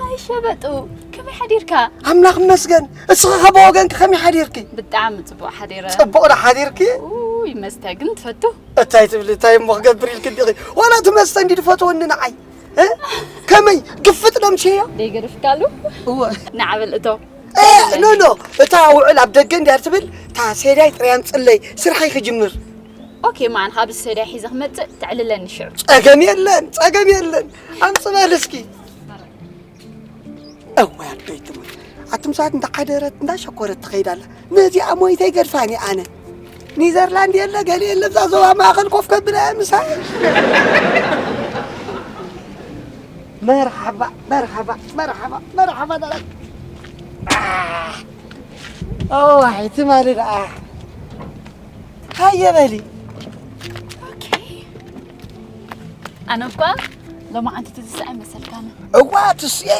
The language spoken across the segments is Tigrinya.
ኣይ ሸበጡ፣ ከመይ ሓዲርካ? ኣምላኽ ይመስገን። እስኺ ከ ብወገንኪ ከመይ ሓዲርኪ? ብጣዕሚ ጽቡቕ ሓዲረ። ጽቡቕ ዶ ሓዲርኪ? ውይ መስተ ግን ትፈቱ? እንታይ ትብሊ? እንታይ እሞ ክገብር ኢልኪ እንዲኺ? ዋላ እቲ መስተ እንዲ ዝፈትወኒ ንዓይ እ? ከመይ ግፍጥ ደምሽዮ? ደይገደፍካሉ? እወ ንዓበል እቶ እ፣ ኖ ኖ፣ እታ ውዕል ኣብ ደገ እንድያ ትብል፣ እታ ሴዳይ ጥርያ ኣምፅለይ፣ ስርሐይ ክጅምር። ኦኬ፣ ማን ካብ ሰዳይ ሒዘ ክመጽእ ተዕልለኒ ሽዑ። ጸገም የለን፣ ጸገም የለን። ኣምጽበል እስኪ። እዋይ ኣዶይ ትሙት። ኣቱም ሰባት እንዳሓደረት እንዳሸኮረት ትኸይድ ኣላ። ነዚኣ ሞይተይ ገድፋኒ ኣነ። ኒዘርላንድ የለ ገለ የለ፣ እዛ ዞባ ማእኸል ኮፍ ከብላ እያ ምሳይ። መርሓባ መርሓባ መርሓባ መርሓባ ዳላ። እዋይ ትማሊ ደኣ ሃየ በሊ። ኦኬ። ኣነ እኳ ሎማዓንቲ ትዝስዐ መሰልካና። እዋ ትስኤ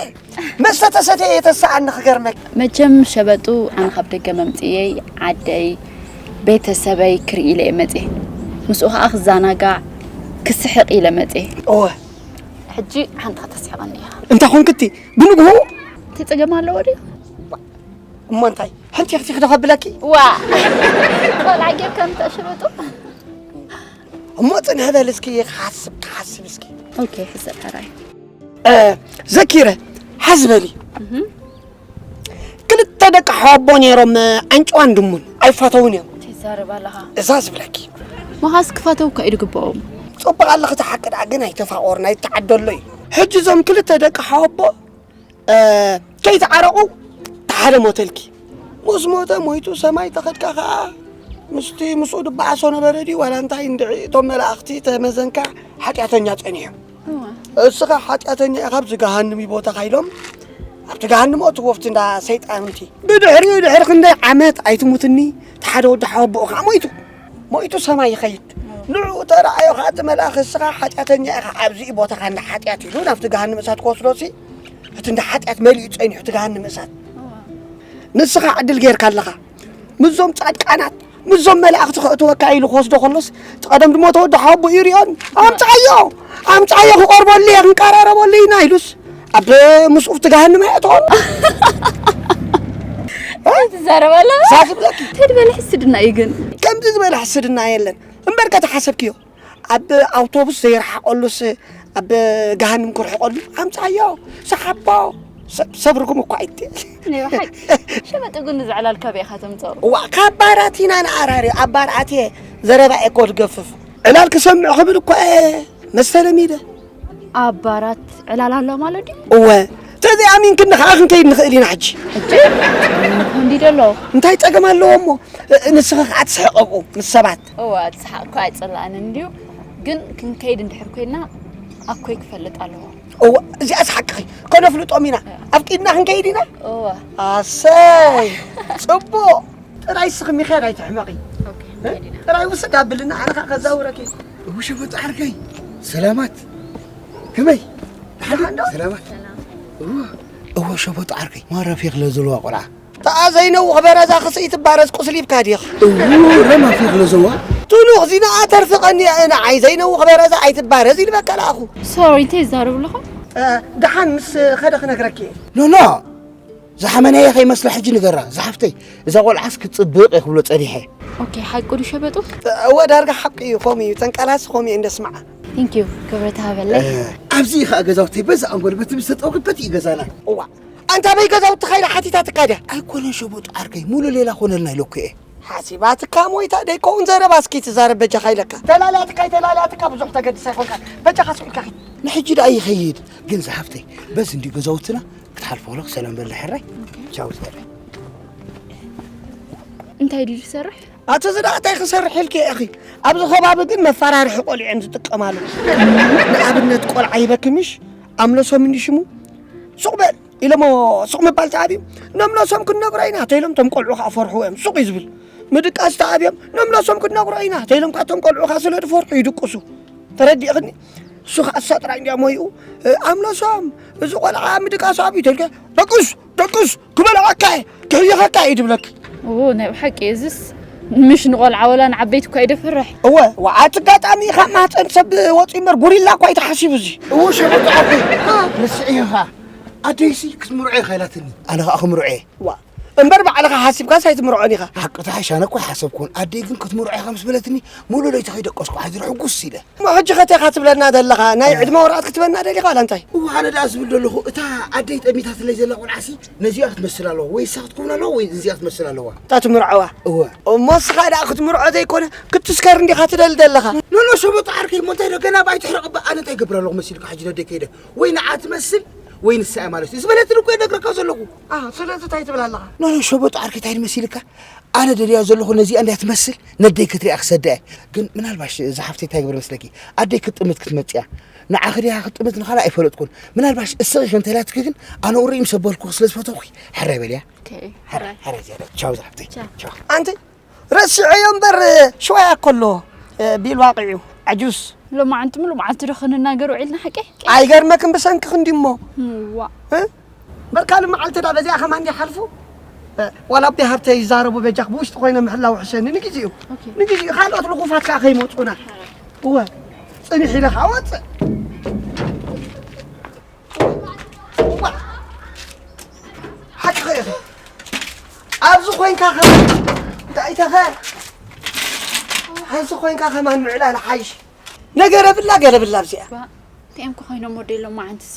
መስተ ተሰትየ እየ ተሰኣኒ ክገርመክ። መቸም ሸበጡ ኣነ ካብ ደገ መምጽየይ ዓደይ ቤተሰበይ ክርኢ ኢለ እየ መጽየ። ምስኡ ከዓ ክዘናጋዕ ክስሕቕ ኢለ መጽየ። እወ ሕጂ ሓንቲ ከተስሕቐኒ ኢኻ። እንታይ ኮንክቲ ብንግሁ ተጸገም ኣለዎ ድዩ? እሞ እንታይ ሓንቲ ክቲ ክዶ ከብለኪ። ዋ ቆልዓ ጌርካ ምተሸበጡ። እሞ ጽንሕ በል እስኪ ክሓስብ ክሓስብ እስኪ። ኦኬ ሕሰብ ሕራይ። እ፣ ዘኪረ ሓዚ በሊ። ክልተ ደቂ ሓቦ ነይሮም፣ ኣንጭዋን ድሙን ኣይፋተውን እዮም። ትዛረብ ኣለኻ። እዛ ዝብለኪ መኻስ ክፋተው እኳ እዩ ዝግብኦም። ጽቡቕ ኣለኺ፣ እቲ ሓቂ ደኣ ግን ኣይተፋቆርና ይተዓደሎ እዩ። ሕጂ እዞም ክልተ ደቂ ሓቦ እ፣ ከይተዓረቑ ሓደ ሞተልኪ። ምስ ሞተ ሞይቱ ሰማይ ተኸድካ ኸዓ ምስቲ ምስኡ ድበዓሶ ነበረ ድዩ ዋላ እንታይ እንድዒ እቶም መላእኽቲ ተመዘንካ ሓጢኣተኛ ጸኒሖም። እስኻ ሓጢኣተኛ ኢኻ ኣብዚ ገሃንሚ ቦታኻ ኢሎም ኣብቲ ገሃንም ኣእትዎ ኣብቲ እንዳ ሰይጣን እንቲ። ብድሕሪኡ ድሕሪ ክንደይ ዓመት ኣይትሙትኒ እቲ ሓደ ወዲ ሓወቦኡ ኸዓ ሞይቱ። ሞይቱ ሰማይ ይኸይድ። ንዕኡ ተረኣዮ ኸዓ እቲ መልኣኽ እስኻ ሓጢኣተኛ ኢኻ ኣብዚ ቦታኻ እንዳ ሓጢኣት ኢሉ ናብቲ ገሃንም እሳት ክወስዶ ሲ እቲ እንዳ ሓጢኣት መሊኡ ጸኒሑ እቲ ገሃንም እሳት። ንስኻ ዕድል ጌርካ ኣለኻ። ምስዞም ጻድቃናት ምስዞም መላእኽቲ ከእትወካ ኢሉ ክወስዶ ከሎስ እቲ ቀደም ድሞ ተወዲ ሓቡ ይሪኦን ኣምጻዮ ኣምጻዮ ክቐርበሉ እየ ክንቀራረበሉ ኢና ኢሉስ ኣብ ምስኡ እቲ ገሃንም ኣየእትዎን። ትዛረብ ኣለኻ? እዛ ዝብለኪ ተድበለ ሕስድና እዩ ግን። ከምዚ ዝበለ ሕስድና የለን እምበር ከተሓሰብክዮ ኣብ ኣውቶቡስ ዘይረሓቐሉስ ኣብ ገሃንም ክርሕቐሉ ኣምፃዮ ሰሓቦ ሰብርኩም እኳ ኣይት ናይ ብሓቂ ሸበጥ ግን ንዝዕላል ካበይ ኢኻ ተምፅኦ? እዋ ካብ ባራት ኢና ንኣራሪ ኣብ ባርዓት እየ ዘረባ እኮ ዝገፍፍ ዕላል ክሰምዕ ክብል እኳ እየ መስተለሚደ ኣብ ባራት ዕላል ኣሎ ማለት ድዩ? እወ ተዘይኣሚንክኒ ከዓ ክንከይድ ንኽእል ኢና ሕጂ ሕጂ እንዲ ደሎ እንታይ ፀገም ኣለዎ እሞ ንስኺ ከዓ ትስሕቕ ኣብኡ ምስ ሰባት እዋ ትስሓቕ እኳ ኣይፅላእንን ድዩ ግን ክንከይድ እንድሕር ኮይና ኣኮይ ክፈልጥ ኣለዎ እዋ እዚኣ ስሓቅኺ ከነፍልጦም ኢና ኣብ ቂድና ክንከይድ ኢና እዋ ኣሰይ ፅቡቕ ጥራይ ስኺ ምኽያድ ኣይትሕመቒ ጥራይ ውስድ ኣብልና ኣነ ከዓ ከዛውረኪ እውሸ በጣ ዓርከይ ሰላማት ከመይ ደሓን ዶ ሰላማት እወ ሸበጡ ዓርከይ ማረፍ የኽለ ዘለዋ ቆልዓ ተኣ ዘይነውኽ በረዛ ክስኢ ትባረዝ ቁስሊብካ ዲኽ እውረ ማፍ የኽለ ዘለዋ ትኑኽ ዚናኣ ተርፍቐኒ ንዓይ ዘይነውኽ በረዛ ኣይትባረዝ ኢልበካ ለኣኹ ሶሪ እንታይ ይዛረቡ ኣለኹ ደሓን ምስ ኸደ ክነግረኪ እየ ኖኖ ዝሓመነየ ከይመስላ ሕጂ ንገራ ዝሓፍተይ እዛ ቆልዓስ ክትፅብቕ እየ ክብሎ ፀኒሐ ኦኬ ሓቂ ዱ ሸበጡ እወ ዳርጋ ሓቂ እዩ ከምኡ እዩ ተንቀላሲ ከምኡ እየ እንደስማዓ ቴንክ ዩ ክብረት ሃበለይ ኣብዚ እዩ ከዓ ገዛውተይ በዚ ኣንጎል በቲ ዝተጠውቂ በቲ እዩ ገዛና እዋ ኣንታ በይ ገዛውትኻ ኢላ ሓቲታትካ ድያ ኣይኮነን ሸበጡ ዓርከይ ሙሉ ሌላ ኮነልና ኢለኩ እየ ሓሲባትካ ሞይታ ደይከውን ዘረባ እስኪ ትዛረብ በጃኻ ኢለካ ተላልያትካ ይተላልያትካ ብዙሕ ተገድስ ኣይኮንካ በጃኻ ስቁልካ ኺድ ንሕጂ ደኣ ይኸይድ ግን ዝሓፍተይ በዚ እንዲ ገዛውትና ክትሓልፈ ከለኹ ሰላም በላ ሕራይ ቻው ዘረ እንታይ ድዩ ዝሰርሕ ኣቲ እዚ ደኣ እንታይ ክሰርሕ ኢልኪ ኢኺ ኣብዚ ከባቢ ግን መፈራርሒ ቆልዑ እዮም ዝጥቀማሉ ንኣብነት ቆልዓ ይበኪ ምሽ ኣምለሶም እንዲ ሽሙ ሱቕ በል ኢሎሞ ሱቕ ምባል ተኣብዮም ነምለሶም ክንነግሮ ኢና ተኢሎም ቶም ቆልዑ ከዓ ፈርሕዎ እዮም ሱቕ እዩ ዝብል ምድቃስ ተኣብዮም ነምለሶም ክንነግሮ ኢና ተኢሎም ከዓ ቶም ቆልዑ ከዓ ስለ ዝፈርሑ ይድቅሱ ተረዲእኽኒ እሱ ከዓ እሳ ጥራይ እንዲያ ሞይኡ ኣምለሶም እዚ ቆልዓ ምድቃስ ኣብዩ ተልከ ደቅስ ደቅስ ክበልዓካ እየ ክሕይኸካ እዩ ድብለክ ናይ ብሓቂ እዝስ ምሽ ንቆልዓ ወላ ንዓበይቲ እኳ ይደፍርሕ እወ ወዓቲ ኣጋጣሚ ካብ ማህፀን ሰብ ወፂኡ እምበር ጉሪላ እኳ ኣይተሓሲቡ እዚ እዎ ሸበጡ ዓርከይ ንስዒኻ ኣደይሲ ክትምርዖ ኢኻ ኢላትኒ። ኣነ ኸኣ ክምርዖ እየ። ዋ፣ እምበር ባዕልኻ ሓሲብካስ ኣይትምርዖን ኢኻ። ሓቅታ ሓይሽ ኣነ እኮ ኣይሓሰብኩን። ኣደይ ግን ክትምርዖ ኢኻ ምስ በለትኒ፣ ሙሉእ ለይቲ ከይደቀስኩ ሓዲረ ሕጉስ ኢለ። እሞ ሕጂ ኸ እንታይ ኢኻ ትብለና ዘለኻ? ናይ ዕድመ ወረቐት ክትበና ደሊኻ ዋላ እንታይ? እዋ፣ ኣነ ደኣ ዝብል ዘለኹ፣ እታ ኣደይ ጠሚታትለይ ዘላ ቆልዓሲ ነዚኣ ክትመስል ኣለዋ፣ ወይ እሳ ክትከውን ኣለዋ፣ ወይ እዚኣ ክትመስል ኣለዋ። እታ ትምርዐዋ? እወ። እሞ እስኻ ደኣ ክትምርዖ ዘይኮነ፣ ክትስከር እንዲኻ ትደሊ ዘለኻ? ኖኖ፣ ሸበጡ ዓርከይ፣ እሞ እንታይ ዶ፣ ገና ብኣይ ትሕረቕ እባ፣ ኣነ እንታይ ይገብር ኣለኹ መሲልካ ሕጂ ነደይ ከይደ? ወይ ንዓ ትመስል፣ ወይ ንሳ እያ ማለት እዩ። ዝበለትኒ እኮ እየ ነግረካ ዘለኹ። ኣህ፣ ስለዚ እንታይ ትብል ኣለኻ? ኖኖ፣ ሸበጡ ዓርከይ፣ እንታይ መሲልካ? ኣነ ደልያ ዘለኹ ነዚኣ እንድያ ትመስል፣ ነደይ ክትሪኣ ክሰዳ እየ። ግን ምናልባሽ እዛ ሓፍተይ እንታይ ግበር መስለኪ? ኣደይ ክትጥምት ክትመጽእ እያ። ንዓኺ ድያ ክትጥምት ንኻልእ ኣይፈለጥኩን። ምናልባሽ እስኺ እንተኢላትኪ ግን ኣነ ኡሪ ምስ ኣበልኩ ስለ ዝፈተኹ ሕራይ በልያ። ኦኬ፣ ሕራይ፣ ሕራይ። ሕራይ ዝያዳ። ቻው ዝሓፍተይ። ቻው። ቻው። ኣንቲ ረሲዐዮ እምበር ሽዋያ እኮ ኣሎ፣ እ፣ ቢል ዋቂዑ፣ ዓጁስ። ሎማዓንቲ ሙሉእ መዓልቲ ዶ ክንናገር ውዒልና ሓቂ? ኣይገርመክን ብሰንክኺ እንዲሞ። እዋ። እ? እምበር ካልእ መዓልቲ ዳ በዚኣ ከማን ይሓልፉ? እ፣ ዋላ ኣቢ ሃብተይ ይዛረቡ በጃኽ ብውሽጢ ኮይነ ምሕላው ሕሸኒ ንግዜኡ። ኦኬ። ንግዜኡ ካልኦት ልኹፋት ከኣ ከይመጹና። እወ። ጽኒሕ ኢለ ከኣ ወጽእ። እዋ። ሓቅኺ ኢኺ። ኣብዚ ኮይንካ ከማን እንታይ ኢተኸ? ኣብዚ ኮይንካ ከማን ምዕላል ሓይሽ። ነገረ ብላ ገለ ብላ ኣብዚኣ። ባ፣ እንታይ እዮም ክኾይኖም ወደይ ሎማዓንትሲ?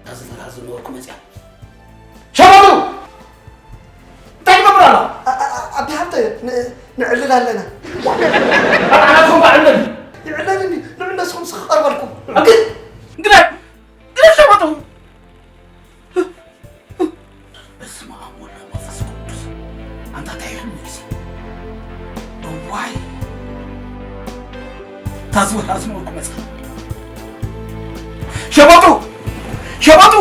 እዛ ዝተታሕዘ ነበርኩ መፅያ። ሸበጡ! እንታይ ትገብር ኣላ? ኣ-፣ ኣ-፣ ኣ-፣ ኣቢ ሃብተ፣ ን-፣ ንዕልል ኣለና። ኣናትኩም ከዕልል። ይዕለል እንዲ፣ ንዑ ንስኹም ስኽ ቀርበልኩም። ግን፣ ግን፣ ግን ሸበጡ! በስመ ኣብ ወወልድ ወመንፈስ ቅዱስ። ኣንታ እንታይ ይሕልም እዚ? እዋይ! እታ ዝበላ ዝነበርኩ መጽሓፍ። ሸበጡ! ሸበጡ!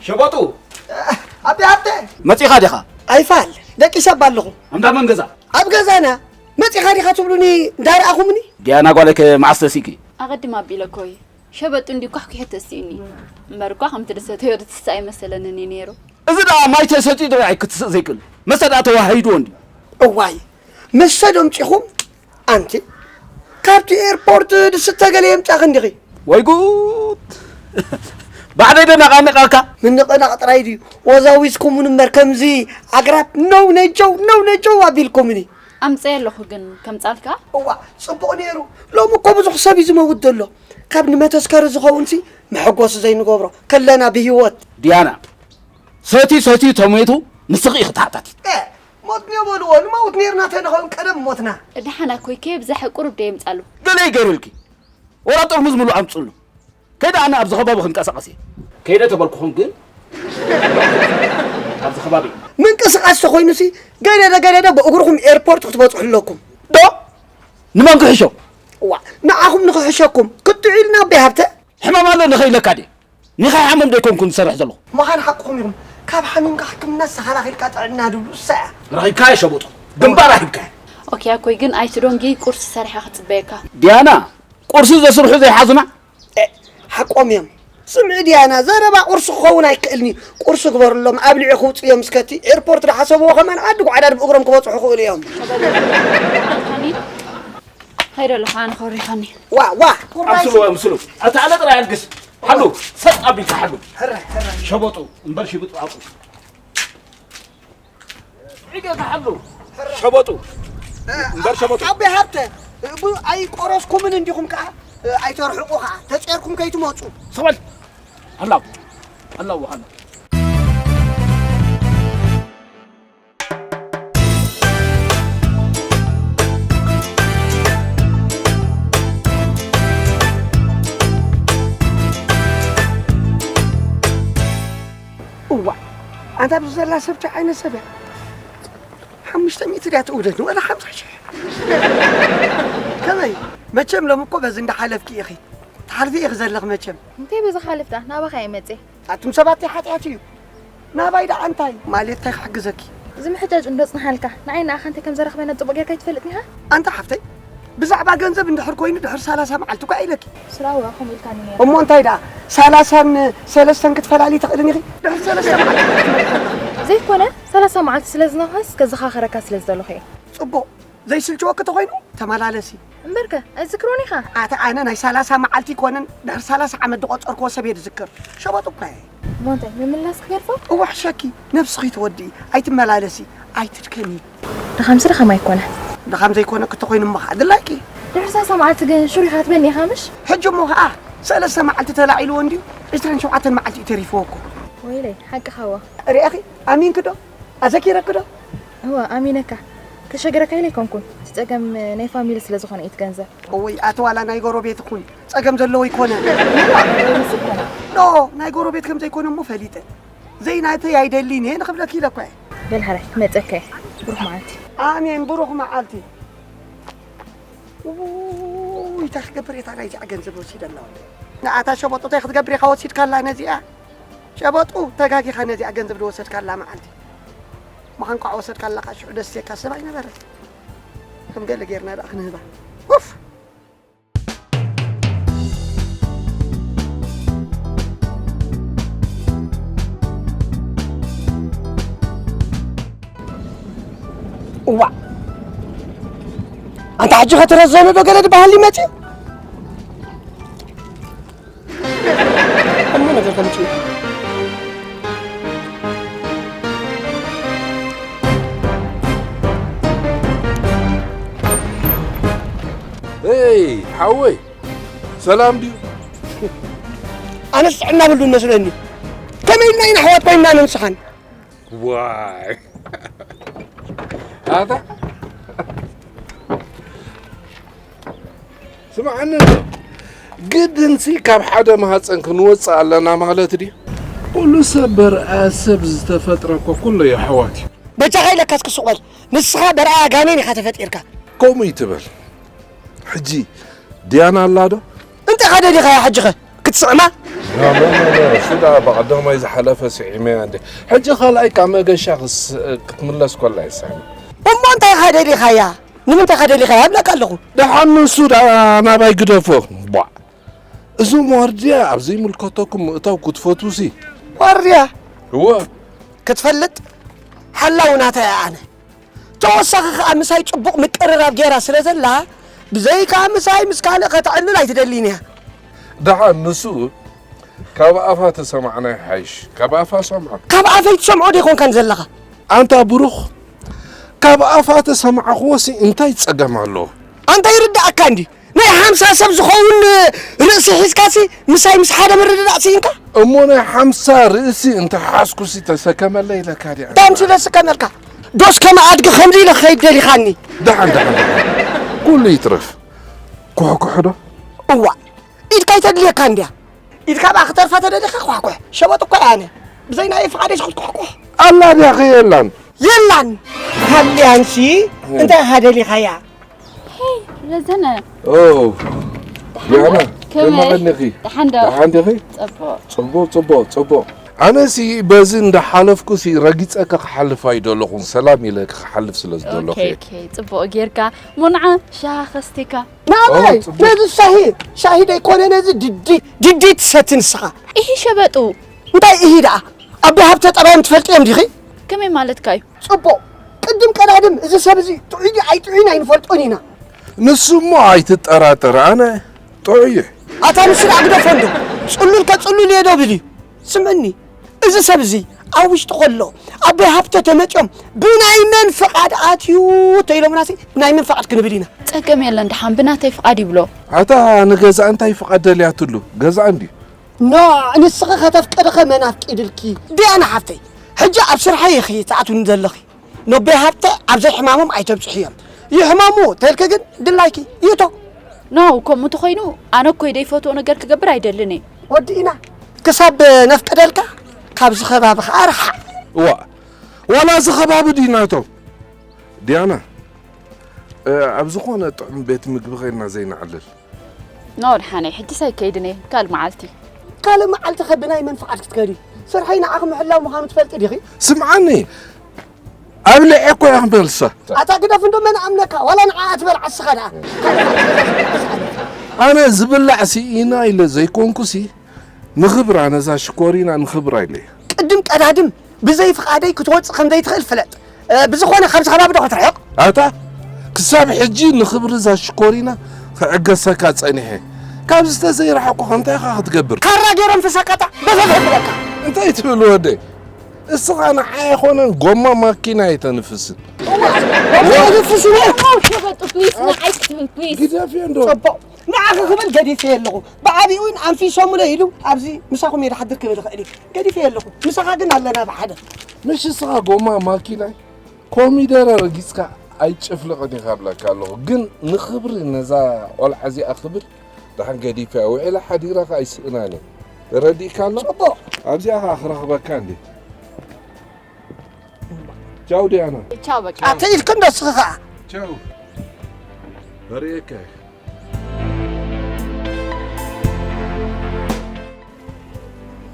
ሸበጡ! ኣቢ ሃብተ! መጺኻ ዲኻ? ኣይፋል፣ ደቂሰ እባ ኣለኹ። ኣብ እንዳ መን ገዛ? ኣብ ገዛና። መጺኻ ዲኻ ትብሉኒ እንዳረኣኹምኒ? ዲያና ጓለይ ከ መዓስ ተሲእኪ? ኣቐድም ኣቢለ እኮ እየ። ሸበጡ እንዲ ኳሕኲሐቶ ስኢኒ። እምበር እኳ ከምቲ ድሰተዮ ድትስእ ኣይመሰለንን እዩ ነይሩ። እዚ ደኣ ማይ ተሰትዩ ጥራይ ክትስእ ዘይክእል። መስተ ደኣ ተዋሃሂድዎ እንድዩ። እዋይ፣ መስተ ዶ ኣምጺኹም? ኣንቲ፣ ካብቲ ኤርፖርት ድስተ ገለ የምጻኺ እንዲኺ? ወይ ጉድ! ባዕለይ ዶ ነቓንቓልካ? ምንቕናቕ ጥራይ ድዩ? ወዛዊዝኩምኒ እምበር ከምዚ ኣግራብ ነው ነጀው፣ ነው ነጀው ኣቢልኩምኒ። ኣምጽኤ ኣለኹ ግን ከምጻልካ? እዋ፣ ጽቡቕ ነይሩ። ሎሚ እኮ ብዙሕ ሰብ እዩ ዝመውት ዘሎ። ካብ ንመተስከሪ ዝኸውንሲ መሐጎሲ ዘይንገብሮ ከለና ብህይወት። ዲያና፣ ሰትዩ ሰትዩ ተሞይቱ ንስኺ ኢኺ ተሓታቲት። ኤ፣ ሞት ነበልዎ፣ ንመውት ነይርና ተንኸውን ቀደም ሞትና። ደሓን ኣኮይ ከየብዝሐ ቁሩብ ዶ የምጻሉ? ገለ ይገርልኪ። ወላ ጥርሙዝ ምሉእ ኣምጽሉ። ከይደ ኣነ ኣብዚ ከባቢ ክንቀሳቐስ እየ። ከይደ ተበልኩኹም ግን ኣብዚ ከባቢ። ምንቅስቓስ ተኾይኑሲ ገደደ ገደደ ብእግርኹም ኤርፖርት ክትበጽሑ ኣለኩም። ዶ? ንመን ክሕሾ? እዋ፣ ንዓኹም ንኽሕሸኩም ክትዑ ኢልና ኣቦይ ሃብተ። ሕማም ኣሎ ንኸይለካ ድየ? ንኸይሓምም ዶ ኣይኮንኩን ዝሰርሕ ዘለኹ? ምዃን ሓቅኹም ኢኹም። ካብ ሓሚምካ ሕክምና ዝሰኻላኺልካ ጥዕና ድብሉ እሳ እያ። ረኺብካዮ ሸበጡ። ግንባር ኣሂብካዮ። ኦኬ፣ ኣኮይ ግን ኣይትዶንጊ ቁርሲ ሰሪሐ ክጽበየካ። ዲያና፣ ቁርሲ ዘስርሑ ዘይሓዙና? ኤ፣ ሓቆም እዮም። ስምዒ ዲያና፣ ዘረባ ቁርሲ ክኸውን ኣይክእልኒ። ቁርሲ ግበርሎም፣ ኣብሊዑ ክውፅእ እዮም። እስከቲ ኤርፖርት ዝሓሰብዎ ከማን ዓዲ ጓዕዳ ብእግሮም ክበፅሑ ክእሉ እዮም። ኸይደ ኣለኹ፣ ኣነ ኸሪኸኒ። ዋ፣ ዋ፣ ኣምስሉ፣ ኣምስሉ። ኣታ ኣለ ጥራይ ኣልግስ። ሓሉ፣ ሰጥ ኣቢልካ ሓሉ። ሕራይ፣ ሕራይ። ሸበጡ፣ እምበር ሽብጡ ኣቁ። ዒገ ክሓሉ ሸበጡ እምበር ሸበጡ። ኣቦይ ሃብተ፣ ቡ-፣ ኣይቆረስኩምን እንዲኹም ከኣ፣ ኣይተርሕቁ ከኣ፣ ተጼርኩም ከይትመጹ። ስቕ በል። ኣላው፣ ኣላው፣ ኣላው። እዋ፣ ኣንታ ኣብዚ ዘላ ሰብ ታይ ዓይነት ሰብ እያ? ሓሙሽተ ሚእቲ ድያ ትእውደኒ፣ ወላ ሓምሳ ሽሕ? ከመይ? መቸም ሎሚ እኮ በዚ እንዳሓለፍኪ ኢኺ። ትሓልፊ ኢኺ ዘለኺ መቸም። እንታይ በዚ ክሓልፍ ደኣ? ናባኻ እየ መጽየ። ኣቱም ሰባት እንታይ ሓጢኣት እዩ? ናባይ ደኣ እንታይ? ማለት እንታይ ክሕግዘኪ? እዚ ምሕጃጅ እንዶ ጽንሓልካ። ንዓይ ንኣኻ እንታይ ከም ዘራኽበና ጽቡቕ ጌርካ ኣይትፈልጥን ኢኻ? ኣንታ ሓፍተይ፣ ብዛዕባ ገንዘብ እንድሕር ኮይኑ ድሕር ሰላሳ መዓልቲ እኳ ኢለኪ። ስራዋ ከምኡ ኢልካኒ ነይራ። እሞ እንታይ ደኣ ሰላሳን ሰለስተን ክትፈላሊ ትኽእልን ኢኺ? ድሕር ሰለስተ መዓልቲ። ዘይኮነ ሰላሳ መዓልቲ ስለ ዝነውሓስ ከዘኻኸረካ ስለ ዝደለኹ እየ። ጽቡቕ። ዘይስልችወኪ ተኾይኑ ተመላለሲ። እምበርከ ኣይትዝክሮን ኢኻ። ኣታ ኣነ ናይ ሰላሳ መዓልቲ ይኮነን ድሕር ሰላሳ ዓመት ዝቆጸርክዎ ሰብ እየ ዝዝክር። ሸበጥ እኳ እየ። እሞ እንታይ ምምላስ ክገድፎ? እዋሕሸኪ ነብስኺ ትወድኢ ኣይትመላለሲ ኣይትድከሚ። ድኻምሲ ድኻም ኣይኮነ። ድኻም ዘይኮነ ክተኾይኑ እሞ ከዓ ድላይኪ። ድሕር ሰላሳ መዓልቲ ግን ሽሩኻ ትበኒ ኢኻ ምሽ? ሕጂ እሞ ከዓ ሰለስተ መዓልቲ ተላዒልዎ እንድዩ ዕስራን ሸውዓተን መዓልቲ እዩ ተሪፍዎ እኮ። ወይለይ ሓቅኻ እዋ። ርኢኺ ኣሚንኪ ዶ? ኣዘኪረኪ ዶ? እወ ኣሚነካ። ከሸግረካ ኢለ ኣይኮንኩን። እቲ ጸገም ናይ ፋሚሊ ስለ ዝኾነ እዩ እቲ ገንዘብ። እውይ ኣቲ ዋላ ናይ ጎረቤት እኹን ጸገም ዘለዎ ይኮነ። ኖ ናይ ጎረቤት ከም ዘይኮነ እሞ ፈሊጠ። ዘይናተይ ኣይደሊን እየ ንኽብለኪ ኢለ እኮ እየ። በል ሓራይ ክመጸካ እየ። ብሩኽ መዓልቲ። ኣሜን ብሩኽ መዓልቲ። ውይ እንታይ ክገብር እየ እታ ናይዚኣ ገንዘብ ወሲደላ ወለ። ንኣታ ሸበጦ እንታይ ክትገብር ኢኻ ወሲድካላ ነዚኣ? ሸበጡ ተጋጊኻ ነዚኣ ገንዘብ ዝወሰድካላ መዓልቲ ምዃን ኳዕ ወሰድካላ ካ ሽዑ ደስ የካ ሰብ ኣይነበረ ከም ገለ ጌርና ደኣ ክንህባ ኡፍ እዋ ኣንታ ሕጂ ኸትረዘኑ ዶ ገለ ዝበሃል ይመጽእ እሞ ነገር ከምጽኡ ይ ሓወይ ሰላም ድዩ? ኣነስ ጥዕና ብሉ መስለኒ ከመይ ኢልና ኢና ኣሕዋት ኮይንና ነንስኻን ዋይ ኣታ ስምዓኒ እንዶ ግድንሲ ካብ ሓደ ማህፀን ክንወፅእ ኣለና ማለት ድዩ? ኩሉ ሰብ በርኣ ሰብ ዝተፈጥረ እኮ ኩሉ የሕዋት እዩ። በጃኻ ኢለካስ ክሱቕ በል ንስኻ በርኣያ ጋኔን ኢኻ ተፈጢርካ። ከምኡ ይትበል። ሕጂ ድያና ኣላ ዶ? እንታይ ኸ ደሊኻያ ሕጂ ኸ ክትስዕማ? ኖ ኖ ኖ ኖ፣ እሱ ደኣ ብቐዳማይ ዝሓለፈ ስዒመያ እንዴ። ሕጂ ካልኣይ ካብ መገሻ ክስ- ክትምለስ ኮላ ይስዕማ። እሞ እንታይ ኸ ደሊኻያ? ንምንታይ ከ ደሊኻያ እብለካ ኣለኹ። ደሓን ንሱ ደኣ ናባይ ግደፎ። ቧዕ። እዞም ዋርድያ ኣብ ዘይምልከተኩም ምእታው ክትፈትዉሲ። ዋርድያ? እወ። ክትፈልጥ ሓላው ናታ እያ ኣነ። ተወሳኺ ከኣ ምሳይ ጽቡቕ ምቅርራብ ገይራ ስለ ዘላ ብዘይካ ምሳይ ምስ ካልእ ከተዕልል ኣይትደልን እያ። ደሓን ንሱ ካብ ኣፋ ተሰማዕና ይሓይሽ። ካብ ኣፋ ሰምዖ። ካብ ኣፈይ ትሰምዖ ዶ ይኾንካን ዘለኻ? ኣንታ ብሩኽ ካብ ኣፋ ተሰማዕኽዎሲ እንታይ ጸገም ኣለዎ? ኣንታ ይርድኣካ እንዲ ናይ ሓምሳ ሰብ ዝኸውን ርእሲ ሒዝካሲ ምሳይ ምስ ሓደ ምርድዳእ ስኢንካ? እሞ ናይ ሓምሳ ርእሲ እንተሓዝኩሲ ተሰከመለይ ኢለካ ድያ? ዳምሲ ዘስከመልካ ዶስ ከም ኣድጊ ከምዚ ኢለ ክኸይድ ደሊኻኒ? ደሓን ደሓን ደሓን ኩሉ ይትረፍ። ኩሕኩሕ ዶ? እዋእ ኢድካ ኣይተድልየካ እንድያ። ኢድካ ብኣ ክተርፋ ተደሊኻ ኳሕኩሕ። ሸበጥ እኮ እየ ኣነ። ብዘይ ናየ ፍቓደይ ዝኹትኳሕኩሕ። ኣላ ድያ ኸ የላን? የላን። ሃልያንሲ እንታይ ኢኻ ደሊኻያ? ረዘነ ኦ ያና ከመይ? ከመይ ኣለኺ? ደሓን ዶ? ደሓን ዲኺ? ጽቡቕ። ጽቡቕ ጽቡቕ ጽቡቕ። ኣነሲ በዚ እንዳሓለፍኩሲ ረጊጸካ ክሓልፍ ኣይደለኹን፣ ሰላም ኢለ ክሓልፍ ስለ ዝደለኹ ኦኬ፣ እየ። ኦኬ፣ ጽቡቕ ጌርካ። ሞንዓ ሻሂ ከስቲካ። ናባይ ኦ፣ ጽቡቕ። ነዚ ሻሂ ሻሂ ደይኮነ ነዚ ድዲ ድዲ ትሰቲ ንስኻ። ኢሂ ሸበጡ። እንታይ ኢሂ ደኣ? ኣቦይ ሃብተ ጠባዮም ትፈልጥዮም ዲኺ? ከመይ ማለትካ እዩ? ጽቡቕ። ቅድም ቀዳድም እዚ ሰብ እዚ ጥዑይ ድዩ ኣይጥዑይን ኣይንፈልጦን ኢና። ንሱ እሞ ኣይትጠራጠር ኣነ ጥዑይ እየ። ኣታ ንሱ ደኣ ግደፎ እንዶ። ጽሉል ከጽሉል እየ ዶ ብል እዩ? ስምዕኒ፣ እዚ ሰብ እዚ ኣብ ውሽጢ ከሎ ኣቦይ ሃብተ ተመጺኦም ብናይ መን ፍቓድ ኣትዩ ተኢሎምናሲ ብናይ መን ፍቓድ ክንብል ኢና? ጸገም የለን ደሓን ብናተይ ፍቓድ ይብሎ። ኣታ ንገዛእ እንታይ ፍቓድ ደልያትሉ? ገዛእ እንድዩ። ኖ፣ ንስኺ ከተፍቅድኺ መን ኣፍቂድልኪ? ዲያና ሓፍተይ፣ ሕጂ ኣብ ስርሐይ ኢኺ ትኣትውኒ ዘለኺ። ነቦይ ሃብተ ኣብ ዘይሕማሞም ኣይተብጽሕዮም። ይሕመሙ ተልኪ ግን ድላይኪ ይእቶ። ኖው፣ ከምኡ ተኾይኑ ኣነ እኮ ደይፈትዎ ነገር ክገብር ኣይደልን እየ። ወዲእና ክሳብ ነፍቅደልካ ካብዚ ከባቢ ኸኣ ርሓቕ። እዋእ፣ ዋላ እዚ ከባቢ ድዩ ናቶም? ዲያና፣ እ፣ ኣብ ዝኾነ ጥዑም ቤት ምግቢ ኸይድና ዘይንዕልል? ኖ ደሓነይ፣ ሕጅስ ኣይከይድን እየ። ካልእ መዓልቲ። ካልእ መዓልቲ ከ ብናይ መን ፍቓድ ክትከዲ? ስርሐይ ንዓኺ ምሕላው ምዃኑ ትፈልጢ ዲኺ? ስምዓኒ፣ ኣብሊዐ እኮ እየ ክመልሳ። ኣታ ግደፍ እንዶ መን ኣምነካ? ዋላ ንዓ ኣትበል ዓስኻ ደኣ። ኣነ ዝብላዕ ስኢና ኢለ ዘይኮንኩሲ፣ ንኽብራ ነዛ ሽኮሪና ንኽብራ ኢለ እየ። ቅድም ቀዳድም ብዘይ ፍቓደይ ክትወጽእ ከም ዘይትኽእል ፍለጥ። እ፣ ብዝኾነ ካብዚ ከባቢ ዶ ክትርሕቕ? ኣታ ክሳብ ሕጂ ንኽብሪ እዛ ሽኮሪና ክዕገሰካ ጸኒሐ። ካብዚ ተዘይረሓቑ እንታይ ኢኻ ክትገብር? ካራ ገይሮም ተሰቀጣ በፈፈ ይብለካ። እንታይ ትብል ወደይ? እስኻ ንዓይ ኣይኮነን ጎማ ማኪና ኣይተንፍስን። ኣይተንፍስን። ሸበጡ፣ ፕሊስ፣ ንዓይ ክትብል፣ ፕሊስ። ግደፍዮ እንዶ። ጽቡቕ። ንዓኺ ክብል ገዲፈ ኣለኹ። ብዓቢኡ እውን ኣንፊሶምለ ኢሉ ኣብዚ ምሳኹም እየ ድሓድር ክብል እኽእል እየ። ገዲፈ ኣለኹ። ምሳኻ ግን ኣለና ብሓደ። ምሽ እስኻ ጎማ ማኪናይ ኮሚደረ ረጊጽካ ኣይጭፍልቕን ኢኻ እብለካ ኣለኹ። ግን ንኽብሪ ነዛ ቆልዓ እዚኣ ክብል ደሓን ገዲፈያ ውዒላ ሓዲራ ከኣ ኣይስእናን እየ። ተረዲእካ ኣሎ? ጽቡቕ። ኣብዚኣ ከኣ ክረኽበካ እንዴ? ቻው ዲያና። ቻው በቃ። ኣተ ኢልክ እንዶ እስኺ ከኣ። ቻው። በርእየካ እየ።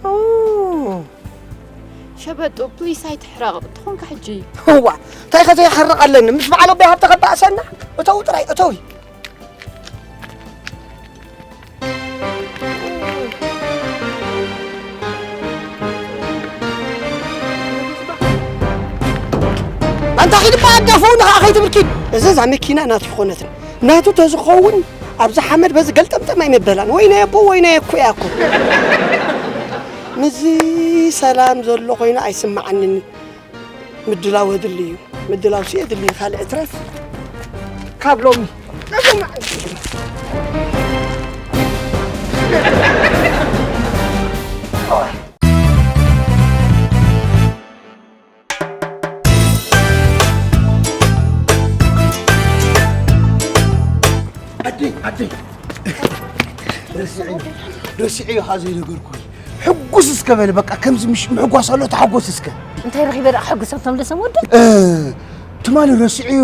ኦ፣ ሸበጡ፣ ፕሊስ ኣይትሕረቕ። ተኾንካ ሕጂ። እዋ፣ እንታይ ከ ዘይሕረቕ ኣለኒ? ምስ በዓል ኣቦይ ሃብተ ከባእሰና? እተው ጥራይ፣ እተዊ። ኣንታ ኺድ እባ ኣዳፍኡ ንኸዓ ኸይትብል ኪድ። እዚ እዛ መኪና ናቱ ይኾነትን። ናቱ ተዝኸውን ኣብዚ ሓመድ በዚ ገልጠምጠም ኣይመበላን። ወይናይ ኣቦ፣ ወይናይ ኣኮ እያ እኮ። ምስዚ ሰላም ዘሎ ኮይኑ ኣይስምዓንን። ምድላው የድሊ እዩ። ምድላው ሲ የድሊ ካልእ እትረፍ። ካብ ሎሚ ኣደይ ኣደይ ረሲዐዮ ረሲዐዮ ካ ዘይነገርኩ ሕጉስ እስከ በል በቃ ከምዚ ምሽ ምሕጓስ ኣሎ ተሓጎስ እስከ እንታይ ረኺበ ደኣ ሕጉስ ኣብቶም ደሰም ወደ ትማሊ ረሲዐዮ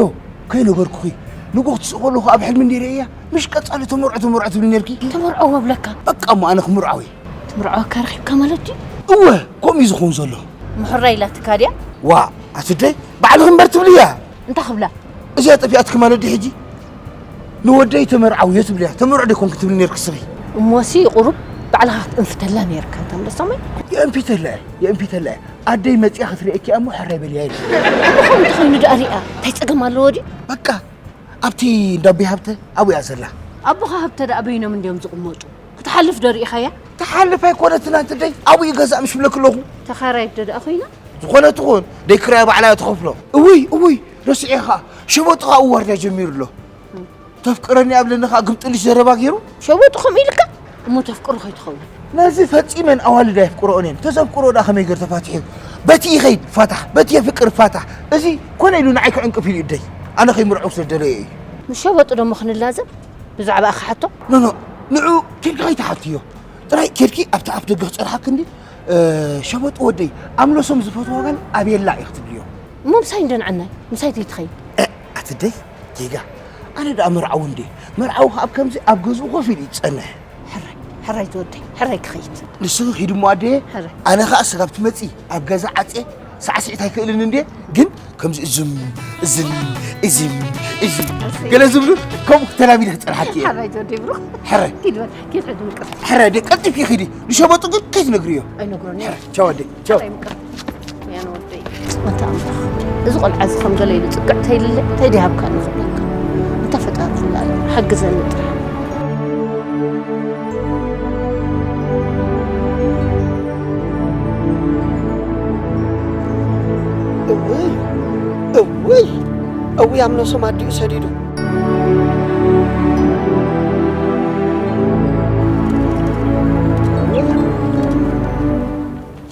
ከይነገርኩኺ ንጎ ክትስእ ከለኹ ኣብ ሕልሚ እንዲ ርእያ ምሽ ቀጻሊ ተመርዖ ተመርዖ ትብል ነርኪ ተመርዖ ወብለካ በቃ እሞ ኣነ ክምርዓዊ ትምርዓወካ ረኺብካ ማለት ድዩ እወ ከምኡ እዩ ዝኸውን ዘሎ ምሕራይ ኢላትካ ድያ ዋ ኣትደይ ባዕልኺ እምበር ትብልያ እንታይ ክብላ እዚኣ ጠፊኣትኪ ማለት ድዩ ሕጂ ንወደይ ተመርዓውዮ ትብልያ ተመርዖ ደይኮንኪ ትብሊ ነርኪ ስኺ እሞሲ ቁሩብ ባዕልኻ ክትእንፍተላ ነርካ እንታ ምደሰመይ የእንፊተላ የእንፊተላ ኣደይ መጺኣ ክትርእየኪ እሞ ሕራይ በልያ ኢለ እሞ ከምኡ እንተኾይኑ ደኣ ሪኣ እንታይ ጸገም ኣለዎ ድዩ በቃ ኣብቲ እንዳቦይ ሃብተ ኣብኡ እያ ዘላ ኣቦኻ ሃብተ ደኣ በይኖም እንድዮም ዝቕመጡ ክትሓልፍ ዶ ርኢኻያ ትሓልፍ ኣይኮነትን ኣንቲ ደይ ኣብኡ ገዛእ ምሽ ብለኪ ኣለኹ ተኻራይት ዶ ደኣ ኮይና ዝኾነ ትኹን ደይ ክራይ ባዕላ እያ ትኸፍሎ እውይ እውይ ረሲዐ ኸዓ ሸበጡ ኸዓ እዋርዳ ጀሚሩ ኣሎ ተፍቅረኒ ኣብለኒ ኸዓ ግምጥልሽ ዘረባ ገይሩ ሸበጡ ከምኡ ኢልካ እሞ ተፍቅሮ ከይትኸውን ነዚ ፈጺመን ኣዋልድ ኣየፍቅረኦን እየን ተዘፍቅሮ ደኣ ከመይ ገር ተፋትሑ በቲ ይኸይድ ፋታሕ በቲ የፍቅር ፋታሕ እዚ ኮነ ኢሉ ንዓይ ክዕንቅፍ ኢሉ እደይ ኣነ ከይምርዖ ስለ ደለየ እዩ ምስ ሸበጡ ደሞ ክንላዘብ ብዛዕባ ኣኻ ሓቶ ኖኖ ንዑ ኬድኪ ከይትሓትዮ ጥራይ ኬድኪ ኣብቲ ኣፍ ደገ ክጸርሓክ እንዲ ሸበጡ ወደይ ኣምለሶም ዝፈትዎ ግን ኣቤላ እዩ ክትብልዮ እሞ ምሳይ እንደንዓናይ ምሳይ ዘይትኸይድ ኣትደይ ጌጋ ኣነ ደኣ መርዓዊ እንዴ መርዓዊ ከኣ ኣብ ከምዚ ኣብ ገዝኡ ኮፍ ኢሉ ይጸንሕ ሕራይ ሕራይ ዝወደይ ሕራይ ክኸይድ ንስኺ ኺድሞ ኣደየ ኣነ ኸኣ ስጋብ ትመጺ ኣብ ገዛ ዓጽየ ሳዕስዒት ኣይክእልን እንዴ ግን ከምዚ እዝም እዝም እዝም እዝም ገለ ዝብሉ ከምኡ ተላሚደ ክጸንሓኪ እየ ሓራይ ተወዲ ብሩኽ ሕረ ኪድ በል ኪድ ሕጂ ምቅር ሕረ ደ ቀልጢፊ ኺዲ ንሸበጡ ግን ከይትነግርዮ ኣይነግሮን እየ ቻው ኣደ ቻው ኣታ ኣምላኽ እዚ ቆልዓ እዚ ከም ገለ ኢሉ ጽግዕ ተይልለ ተይዲሃብካ ንኽብለካ እንተ ፈጣሪ ዝላለ ሓግዘኒ ጥራሕ እውይ እውይ እውይ ኣብ ነብሶም ኣዲኡ ሰዲዱ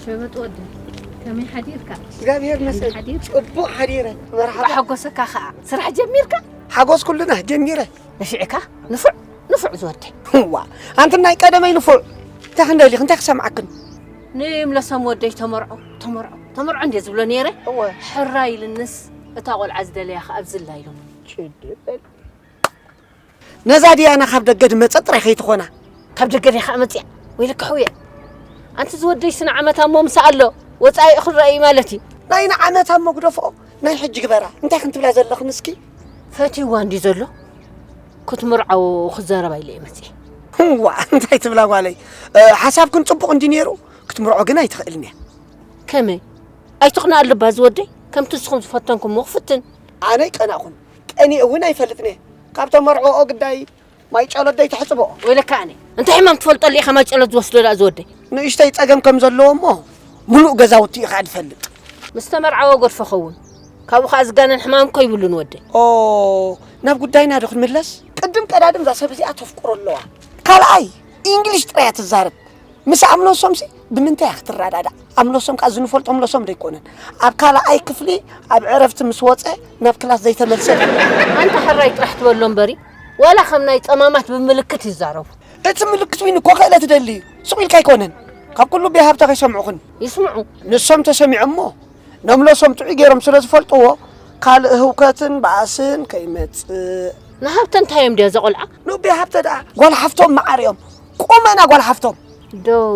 ሸበጥ ወዲ ከመይ ሓዲርካ እግዚኣብሔር መስል ሓዲር ጽቡቅ ሓዲረ መርሓባ ሓጎሰካ ከኣ ስራሕ ጀሚርካ ሓጎስ ኩልና ጀሚረ ነፊዕካ ንፉዕ ንፉዕ ዝወደይ ዋ ኣንቲ ናይ ቀደመይ ንፉዕ እንታይ ክንደሊኽ እንታይ ክሰምዓክን ንይምለሶም ወደይ ተመርዖ ተመርዖ ተመርዖ እንደ ዝብሎ ነይረ እወ ሕራ ኢልንስ እታ ቆልዓ ዝደለያ ከኣ ኣብዝላ ኢሎም ጭድበል ነዛ ድያና ካብ ደገ ድመጸ ጥራይ ከይትኾና ካብ ደገ ዲኻ መጽያ ወይልካ ሕውየ ኣንቲ ዝወደይ ስነ ዓመት ኣሞ ምሳ ኣሎ ወጻኢ ክረኣዩ ማለት እዩ ናይ ንዓመት ኣሞ ግደፍኦ ናይ ሕጂ ግበራ። እንታይ ክንትብላ ዘለኽን እስኪ? ፈትይዋ እንዲ ዘሎ ክትምርዓዎ ክዛረብ ኢለ እየ መፅየ። ዋ እንታይ ትብላ ጓለይ? ሓሳብክን ፅቡቕ እንዲ ነይሩ ክትምርዖ ግን ኣይትኽእልን እያ። ከመይ ኣይትቕናእ ልባ ዝወደይ? ከምቲ ንስኹም ዝፈተንኩምዎ ክፍትን። ኣነ ኣይቀናእኹን፣ ቀኒኤ እውን ኣይፈልጥን እየ። ካብ ተመርዕኦ ግዳይ ማይ ጨሎት ደይ ተሕፅቦ። ወይለካ ኣነ እንታይ ሕማም ትፈልጠሉ ኢኻ ማይ ጨሎት ዝወስዶ ደኣ ዝወደይ? ንእሽተይ ፀገም ከም ዘለዎ እሞ ምሉእ ገዛውቲ ኢኻ ድፈልጥ። ምስ ተመርዓወ ጎድፎ ኸውን ካብኡ ከዓ ዝጋነን ሕማም እኮ ይብሉን ወደይ። ኦ ናብ ጉዳይና ዶ ክንምለስ? ቅድም ቀዳድም እዛ ሰብ እዚኣ ተፍቅሮ ኣለዋ። ካልኣይ ኢንግሊሽ ጥራይ እያ ትዛረብ። ምስ ኣምለሶምሲ ብምንታይ እያ ክትረዳዳእ? ኣምለሶም ከኣ ዝንፈልጦ ኣምለሶም ዶ ኣይኮነን? ኣብ ካልኣይ ክፍሊ ኣብ ዕረፍቲ ምስ ወጸ ናብ ክላስ ዘይተመልሰ ድዩ? ኣንታ ሕራይ ጥራሕ ትበሎ እምበሪ ዋላ ከም ናይ ጸማማት ብምልክት ይዛረቡ። እቲ ምልክት ዊን እኮ ክእለት ደሊ እዩ። ስቕ ኢልካ ኣይኮነን። ካብ ኩሉ ቤሃብታ ከይሰምዑኽን። ይስምዑ። ንሶም ተሰሚዖሞ ነምለሶም ጥዑይ ገይሮም ስለ ዝፈልጥዎ ካልእ ህውከትን ባእስን ከይመጽእ። ንሃብተ እንታይ እዮም ድያ እዛ ቆልዓ? ንቤ ሃብተ ደኣ ጓል ሓፍቶም መዓር እዮም። ቁመና ጓል ሓፍቶም። ደው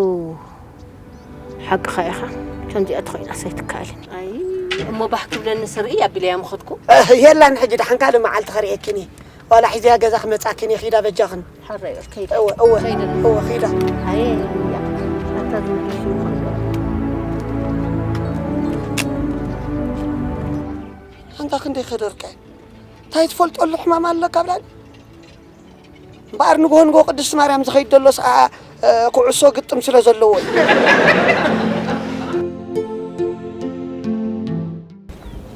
ሓቅኻ ኢኻ። ከምዚኣ ተኾይናስ ኣይትከኣልን። ኣይ እሞ ባህ ክብለኒ ስርኢ ኣቢለያ ምኸድኩ። የላን ሕጂ ደሓን ካልእ መዓልቲ ከርእየኪን እየ። ዋላ ሒዘያ ገዛ ክመጻክን እየ ኺዳ በጃኽን። ሓራይ እወ እወ ኸይደ እወ እወ ኸይደ እወ ኺዳ። ኣየ ኣታ ዝምልሽ ይኾን። ኣንታ ክንደይ ከደርቀ እንታይ ትፈልጠሉ ሕማም ኣለካ ብላኒ። እምበኣር ንግሆ ንግሆ ቅድስቲ ማርያም ዝኸይድ ዘሎ ሰዓ ኩዕሶ ግጥም ስለ ዘለዎ እዩ።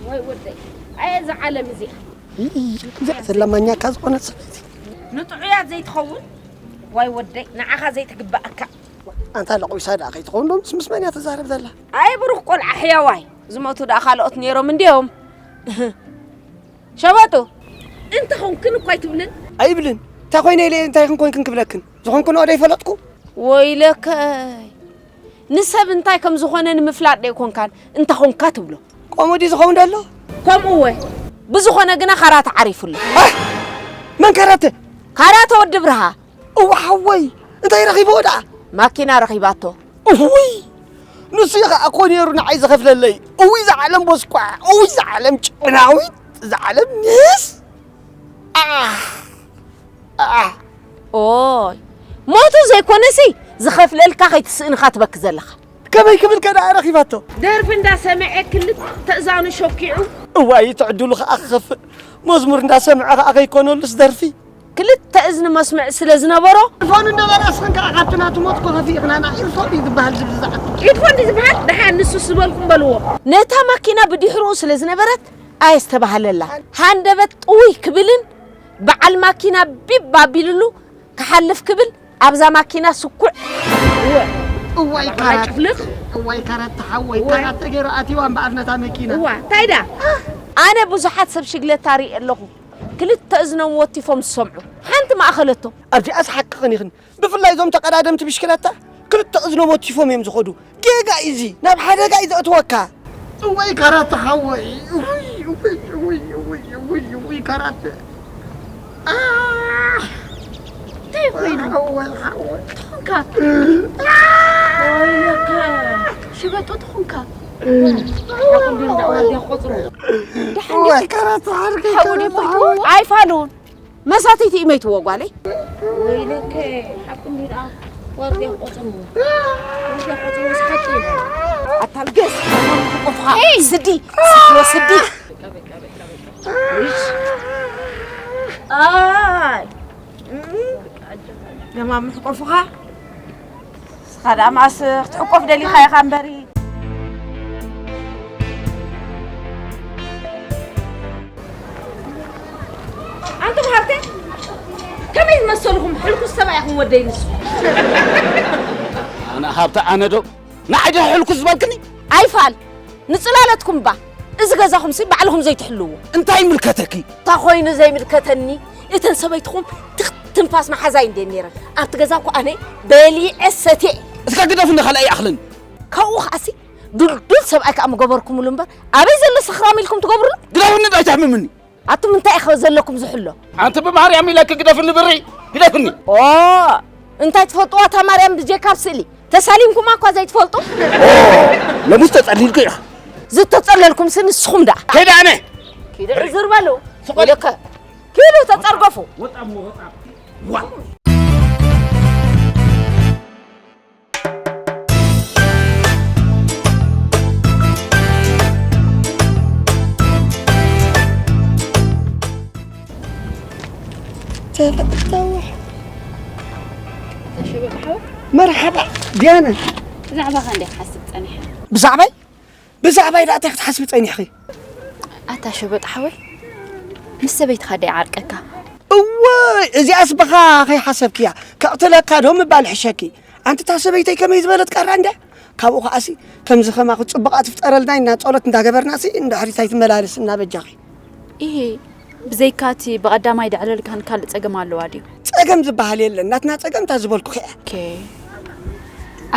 ወይ ወደይ ኣየ እዛ ዓለም እዚኣ እዚኣ ዘለማኛካ ዝኾነት ሰበይቲ ንጥዑያት ዘይትኸውን ዋይ ወደይ ንዓኻ ዘይትግባኣካ። ኣንታ ለቑሳ ደኣ ከይትኸውን ዶ ምስ ምስ መን እያ ትዛረብ ዘላ? ኣየ ብሩኽ ቆልዓ ሕያዋይ ዝሞቱ ደኣ ካልኦት ነይሮም እንድዮም። ሸበጡ እንተ ኾንክን እኳ ኣይትብልን። ኣይብልን። እንታይ ኮይነ ኢለ እንታይ ክንኮንክን ክብለክን? ዝኾንክንኦ ዶ ይፈለጥኩ? ወይለከይ ንሰብ እንታይ ከም ዝኾነ ንምፍላጥ ዶ ኣይኮንካን እንተ ኾንካ ትብሎ? ከምኡ ድዩ ዝኸውን ደሎ? ከምኡ እወ። ብዝኾነ ግና ካራተ ዓሪፉ ኣሎ። ኣህ! መን ካራተ? ካራተ ወዲ ብርሃ። እዋ ሓወይ እንታይ ረኺብዎ ደኣ? ማኪና ረኺባቶ። እውይ ንሱ እዩ ኸዓ እኮ ነይሩ ንዓይ ዝኸፍለለይ። እውይ ዝዓለም ቦስኳዕ፣ እውይ ዝዓለም ጭዕናዊት፣ ዝዓለም ምስ ኣሕ ኣሕ ኦይ ሞቱ ዘይኮነሲ ዝኸፍለልካ ከይትስእንኻ ትበኪ ዘለኻ። ከመይ ክብል ከ ደኣ ረኺባቶ? ደርፊ እንዳሰምዐ ክልተ እዛኑ ሸኪዑ። እዋይ እቲ ዕድሉ ከኣ ክኸፍእ መዝሙር እንዳሰምዐ ከኣ ከይኮነሉስ ደርፊ። ክልተ እዝኒ መስምዒ ስለ ዝነበሮ። ኢርፎን እንዶ በለ እስኽን ከኣ ካብቲ ናቱ ሞት እኮ ከፊእኽናና ኢርፎን ድዩ ዝበሃል ዝብዝዕ። ኢርፎን ድዩ ዝበሃል? ደሓን ንሱስ ዝበልኩም በልዎ። ነታ ማኪና ብድሕርኡ ስለ ዝነበረት ኣየስተባህለላን። ሃንደበት ጥውይ ክብልን በዓል ማኪና ቢብ ኣቢልሉ ክሓልፍ ክብል ኣብዛ ማኪና ስኩዕ እዋይ ካራት ጭፍልቕ እዋይ ካራት ተሓወይ እዋይ። ካራት ተገይሩ ኣትይዋ እምበኣር ነታ መኪና እዋ እንታይ ዳ ኣነ ብዙሓት ሰብ ሽግለታ ርኢ ኣለኹ ክልተ እዝኖም ወቲፎም ዝሰምዑ ሓንቲ ማእኸለቶም ኣብዚኣስ ሓቅኽን ኢኽን ብፍላይ እዞም ተቐዳደምቲ ብሽክለታ ክልተ እዝኖም ወቲፎም እዮም ዝኸዱ ጌጋ እዩ እዚ ናብ ሓደጋ እዩ ዘእትወካ እወይ ካራተ ሓወይ እውይ እውይ እውይ እውይ እውይ እውይ ካራተ ኣሕ እንታይ ኮይኑ ሓወይ ሓወይ ትኾንካ ወይለከ ሽበጦ ትኾንካ ሓወይ ካራተ ሓርከይ ካራተ ሓወይ ኣይፋሉን መሳተይቲ ኢመይትዎ ጓለይ። ወይለከ ሓቁ እንዲ ደኣ ዋርድያ ቆጽርዎ። ዋርድያ ቆጽርዎ ስሓቂ። ኣታ ልገስ ቆፍኻ ስዲ ስዲ ስዲ። ኣይ ገማምሕ ቆፍኻ ስኻ ደኣ ማስ ክትሕቆፍ ደሊኻ ኢኻ እምበሪ። ኣንቱም ሃብተ ከመይ ዝመሰልኹም ሕልኩስ ሰብኣይ ኢኹም ወደይ ንሱ ኣነ ሃብተ ኣነ ዶ ንዓይ ዶ ሕልኩስ ዝበልክኒ ኣይፋል ንጽላለትኩም እባ እዚ ገዛኹም ሲ ባዕልኹም ዘይትሕልዎ እንታይ ይምልከተኪ እንታይ ኮይኑ ዘይምልከተኒ እተን ሰበይትኹም ትኽ ትንፋስ መሓዛይ እንዴ ነይረን ኣብቲ ገዛ እኮ ኣነ በሊዐ ሰትየ እስካ ግደፍኒ ካልኣይ ይኣኽለኒ ካብኡ ከዓሲ ድልዱል ሰብኣይ ከኣ ምገበርኩምሉ እምበር ኣበይ ዘሎ ሰኽራም ኢልኩም ትገብሩሉ ግደፍኒ ዶ ኣይተሕምምኒ ኣቱም እንታይ ኢኸ ዘለኩም ዝሕሎ ኣንቲ ብማርያም ኢለኪ ግደፍኒ ብሪ ግደፍኒ ኦ እንታይ ትፈልጥዋ እታ ማርያም ብጀካ ኣብ ስእሊ ተሳሊምኩማ እኳ ዘይትፈልጡ ሎሙስ ተጸሊልኩ ኢኻ ዝተጸለልኩም ሲ ንስኹም ደኣ። ከይደ ኣነ። ኪዱ ዕዝር በሉ። ስቕ በል። ወለከ። ኪዱ ተጸርገፉ። ወጣ እሞ ወጣ። ዋ። ተፈታዊ። ተሽብር ሓው። መርሓባ ዲያና። ብዛዕባኻ እንደ ሓስብ ጸኒሐ። ብዛዕባይ? ብዛዕባይ ደኣ እንታይ ክትሓስቢ ጸኒሕኺ? ኣታ ሸበጥ ሓወይ፣ ምስ ሰበይትኻ ደይ ዓርቀካ? እወ፣ እዚኣስ ብኻ ከይሓሰብክያ፣ ከቕትለካ ዶ ምባል ሕሸኪ? ኣንቲ እታ ሰበይተይ ከመይ ዝበለት ቀራ እንድያ? ካብኡ ከኣሲ፣ ከምዚ ከማኺ ጽቡቓት ፍጠረልና ኢልና ጸሎት እንዳገበርናሲ፣ እንድሕሪት ኣይትመላለስ እናበጃኺ። ኢሂ፣ ብዘይካ እቲ ብቐዳማይ ደዕለልካን ካልእ ጸገም ኣለዋ ድዩ? ጸገም ዝበሃል የለን። ናትና ጸገም እታ ዝበልኩኺ እያ። ኦኬ።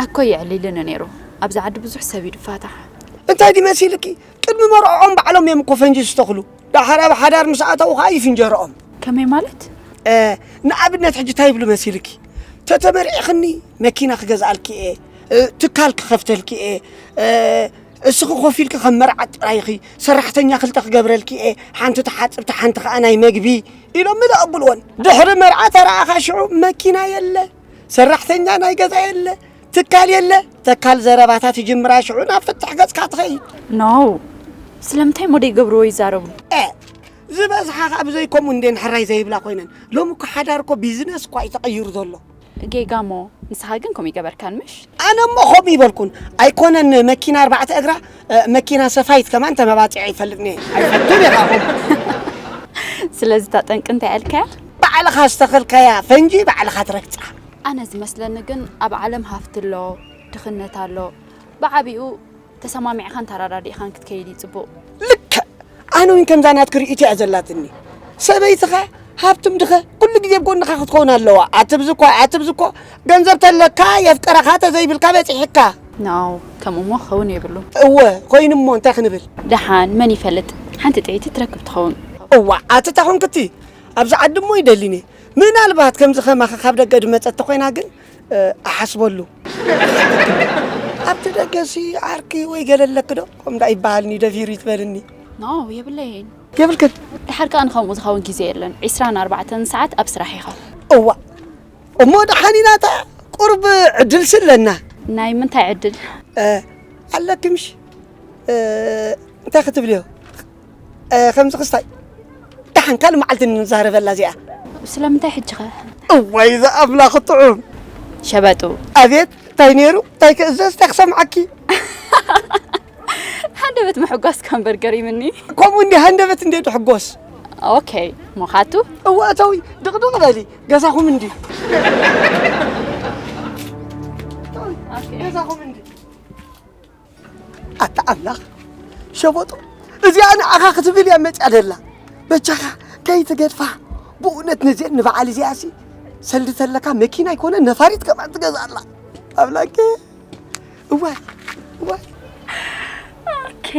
ኣኮ የዕሊልኒ ነይሩ። ኣብዚ ዓዲ ብዙሕ ሰብ እዩ ድፋታሕ። እንታይ ድዩ መሲልኪ? ቅድሚ መርዕኦም ባዕሎም እዮም እኮ ፈንጂ ዝተኽሉ። ደሓር ኣብ ሓዳር ምስ ኣተዉ ኸኣ ይፍንጀርኦም። ከመይ ማለት? እ፣ ንኣብነት ሕጂ እንታይ ይብሉ መሲልኪ? ተተመሪዕኽኒ መኪና ክገዝኣልኪ እየ፣ እ፣ ትካል ክኸፍተልኪ እየ፣ እ፣ እስኺ ኮፍ ኢልኪ ከም መርዓት ጥራይ ኢኺ፣ ሰራሕተኛ ክልተ ክገብረልኪ እየ፣ ሓንቲ ትሓጽብ፣ እታ ሓንቲ ኸኣ ናይ መግቢ ኢሎም ምልእ ኣብልወን። ድሕሪ መርዓ ተረኣኻ ሽዑ መኪና የለ፣ ሰራሕተኛ ናይ ገዛ የለ፣ ትካል የለ። ተካል ዘረባታት ይጅምራ ሽዑ ናብ ፍትሕ ገጽካ ትኸይድ። ኖ፣ ስለምንታይ እሞ ደይገብርዎ ይዛረቡ? እ፣ ዝበዝሓ ኸኣ ብዘይ ከምኡ እንዴን ሕራይ ዘይብላ ኮይነን። ሎሚ እኮ ሓዳር እኮ ቢዝነስ እኳ እዩ ተቐይሩ ዘሎ። ጌጋ እሞ፣ ንስኻ ግን ከምኡ ይገበርካን ምሽ? ኣነ እሞ ከምኡ ይበልኩን። ኣይኮነን መኪና ኣርባዕተ እግራ፣ እ፣ መኪና ሰፋይት ከማን ተመባጺዐ ይፈልጥኒ። ኣይፈቱን እየ ኸኣ ከምኡ። ስለዚ እታ ጠንቂ እንታይ ኣልካያ? ባዕልኻ ዝተኸልካያ ፈንጂ ባዕልኻ ትረግጻ። ኣነ ዝመስለኒ ግን ኣብ ዓለም ሃፍቲ ኣሎ፣ ድኽነት ኣሎ። ብዓቢኡ ተሰማሚዕኻን ተራዳዲእኻን ክትከይድ እዩ ጽቡቕ። ልክዕ! ኣነ እውን ከምዛ ናትኪ ርእይቶ እያ ዘላትኒ። ሰበይትኻ ሃብትም ድኸ ኩሉ ግዜ ኣብ ጎንኻ ክትከውን ኣለዋ። ኣትብዚ እኳ፣ ኣትብዚ እኳ፣ ገንዘብ ተለካ የፍቅረኻ ተዘይብልካ በጺሕካ። ናው፣ ከምኡ እሞ ክኸውን የብሉን። እወ፣ ኮይኑ እሞ እንታይ ክንብል? ደሓን፣ መን ይፈልጥ? ሓንቲ ጥዕይቲ ትረክብ ትኸውን። እዋ፣ ኣቲ እታ ኹንክቲ፣ ኣብዚ ዓዲ እሞ ይደሊኒ። ምናልባት ከምዚ ከማኻ ካብ ደገ ድመጸት ተኾይና ግን፣ እ፣ እሓስበሉ። ኣብቲ ደገሲ ዓርኪ ወይ ገለ ኣለኪ ዶ? ከምኡ ደኣ ይበሃልኒ፣ ደፊሩ ይትበልኒ። ኖ፣ የብለይን። የብልክን? ድሓር ከኣ ንኸምኡ ዝኸውን ግዜ የለን። ዒስራን ኣርባዕተን ሰዓት ኣብ ስራሕ ኢኻ። እዋ፣ እሞ ደሓን ኢና እታ ቁሩብ ዕድልሲ ኣለና። ናይ ምንታይ ዕድል? እ፣ ኣለኪ ምሽ? እ፣ እንታይ ክትብልዮ? እ፣ ከምዚ ክስታይ ደሓን ካልእ መዓልቲ ንዛረበላ እዚኣ። ስለምንታይ ሕጂ ኸ? እዋይ፣ እዛ ኣምላኽ ጥዑም። ሸበጡ። ኣቤት፣ እንታይ ነይሩ? እንታይ ክእዘዝ? እንታይ ክሰምዓኪ? ሃንደበት ምሕጓስካ እምበር ገሪምኒ። ከምኡ እንዲ ሃንደበት እንዲ ትሕጎስ። ኦኬ፣ ሞኻቱ? እወ፣ እተዊ፣ ድቕድቕ በሊ። ገዛኹም እንዲ። ኦኬ። ገዛኹም እንዲ። ኣታ ኣምላኽ፣ ሸበጡ፣ እዚኣ ንዓኻ ክትብል እያ መጽያ ደላ። በጃኻ፣ ከይትገድፋ። ብእውነት ነዚአን ንበዓል እዚኣሲ ሰልዲ ተለካ መኪና ኣይኮነ ነፋሪት ከማን ትገዝኣላ። ኣምላኬ፣ እዋይ፣ እዋይ። ኦኬ፣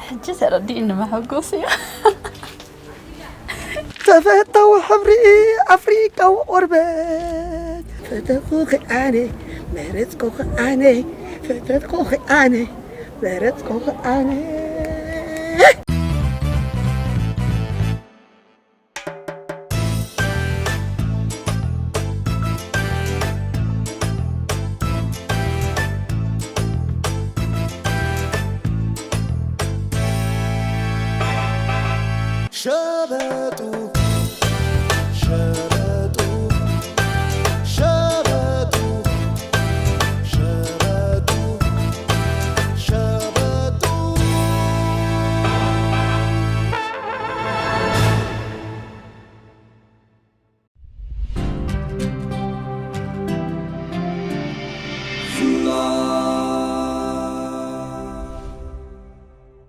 ሕጂ ተረዲእኒ መሐጎስ እዩ። ተፈታዊ ሕብሪ ኣፍሪቃዊ ቆርበት። ፈተኹኺ ኣነ፣ መረጽኩኺ ኣነ፣ ፈተትኩኺ ኣነ፣ መረጽኩኺ ኣነ።